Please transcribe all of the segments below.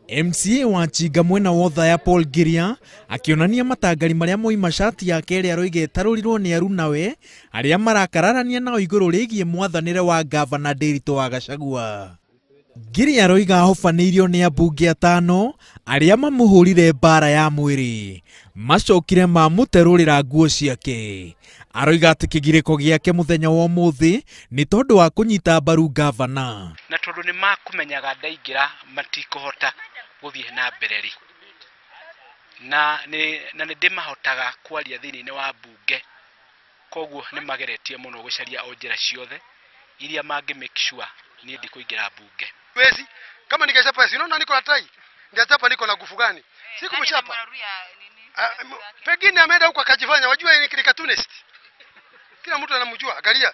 MCA wa Chinga mwena wa Othaya Paul Ngiria akĩonania matangari marĩa moima cati yake ĩrĩa aroiga ĩtarũrirwo nĩ arunawe arĩa marakararania nao igũrũ rĩgiĩ mwathanĩre wa ngavana Ndiritu wa Gachagua. Ngiria aroiga ahobanĩirio nĩ ambunge atano arĩa mamũhũrire mbara ya mwĩrĩ macokire mamũterũrĩra nguo ciake. Aroiga atĩ kĩgirĩko gĩake mũthenya wa ũmũthĩ nĩ tondũ wa kũnyita mbaru ngavana. Na tondũ nĩ makũmenyaga ndaingĩra matikũhota gũthiĩ na mbere rĩ, na nĩ ndĩmahotaga kwaria thĩinĩ wa mbunge, koguo nĩ mageretie mũno gũcaria o njĩra ciothe iria mangĩ make sure niĩ ndikũingĩra mbunge. Wezi kama ningechapa si unaona niko na tai, ningechapa niko na nguvu gani? Sikumchapa. Pengine ameenda huko akajifanya, wajua ni cartoonist. Kila mtu anamjua. Angalia,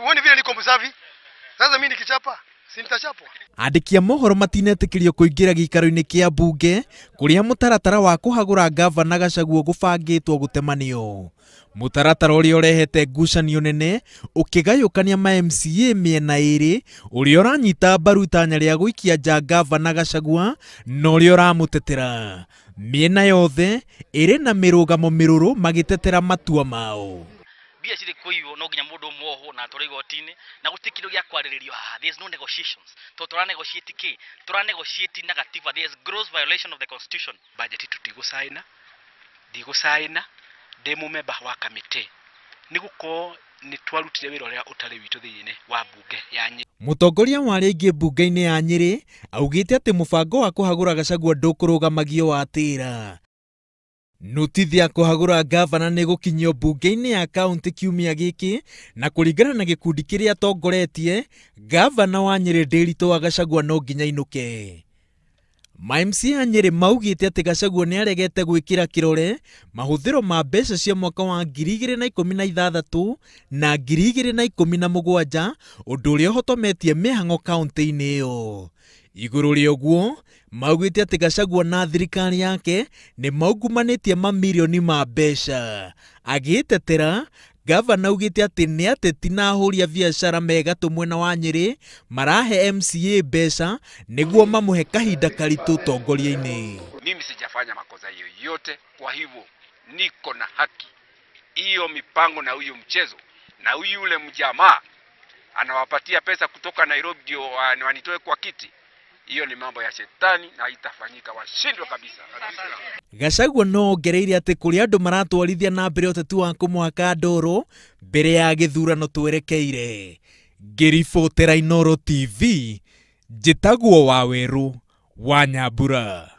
uone vile niko msafi. Sasa mimi nikichapa si nitachapwa. Andĩki a mohoro matinetĩkĩrio kũingĩra gĩikaro-inĩ kĩa mbunge kũrĩa mũtaratara wa kũhagũra ngavana Gachagua gũbangĩtwo gũtemanio. Mũtaratara ũrĩa ũrehete ngucanio nene ũkĩgayũkania ma MCA mĩena ĩrĩ, ũrĩa ũranyita mbaru itanya rĩa gũikia nja ngavana Gachagua na ũrĩa ũramũtetera. Mĩena yothe ĩrĩ na mĩrũgamo mĩrũrũ magĩtetera matua mao. Mbia cirĩ kũiywo no nginya mũndũ ũmwe ohwo na atwarwo igoti-inĩ na gũtirĩ kĩndũ gĩa kwarĩrĩrio haha. There is no negotiations. To tũra negotiate kĩ? Tũra negotiate na gatiba. There is gross violation of the constitution. Budget tũtigũcaina, ndigũcaina, ndĩ mũmemba wa kamĩtĩ nĩ gũkorwo nĩ twarutire wĩra ũrĩa ũtarĩ witũ thĩinĩ wa mbunge ya Nyĩrĩ. Mũtongoria wa arĩa aingĩ mbunge-inĩ ya Nyĩrĩ augĩte atĩ mũbango wa kũhagũra Gachagua ndũkũrũgamagio watĩra. Notithi ya kũhagũra ngavana nĩ gũkinyio mbunge-inĩ ya kaunti kiumia gĩkĩ, na kũringana na gĩkundi kĩrĩa atongoretie, ngavana wa Nyĩrĩ Ndiritu wa Gachagua no nginya ainũke. Ma MCA a Nyĩrĩ maugĩte atĩ Gachagua nĩ aregete gwĩkĩra kĩrore mahũthĩro ma mbeca cia mwaka wa 2016 na 2017, ũndũ ũrĩa ũhotometie mĩhang'o kaunti-inĩ ĩyo. Igũrũ rĩa ũguo, maugĩte atĩ Gachagua na thirikari yake nĩ maungumanĩtie mamirioni ma mbeca. Agĩtetera, ngavana augĩte atĩ nĩ ateti na ahũri a biacara me gatũ mwena wa Nyĩrĩ marahe MCA mbeca nĩguo mamũhe kahinda karitũ ũtongoria-inĩ. Mimi sijafanya makosa yoyote, kwa hivyo niko na haki. Hiyo mipango na huyo mchezo na huyu yule mjamaa anawapatia pesa kutoka Nairobi ndio wanitoe kwa kiti. Hiyo ni mambo ya shetani na itafanyika, washindwe kabisa. Gachagua no ongereire atĩ kũrĩ andũ maratwarithia na mbere ũteti wa kũmũhaka ndoro mbere ya gĩthurano twerekeire. Ngĩribotera Inooro TV, njĩtagwo Wawerũ wa Nyambura.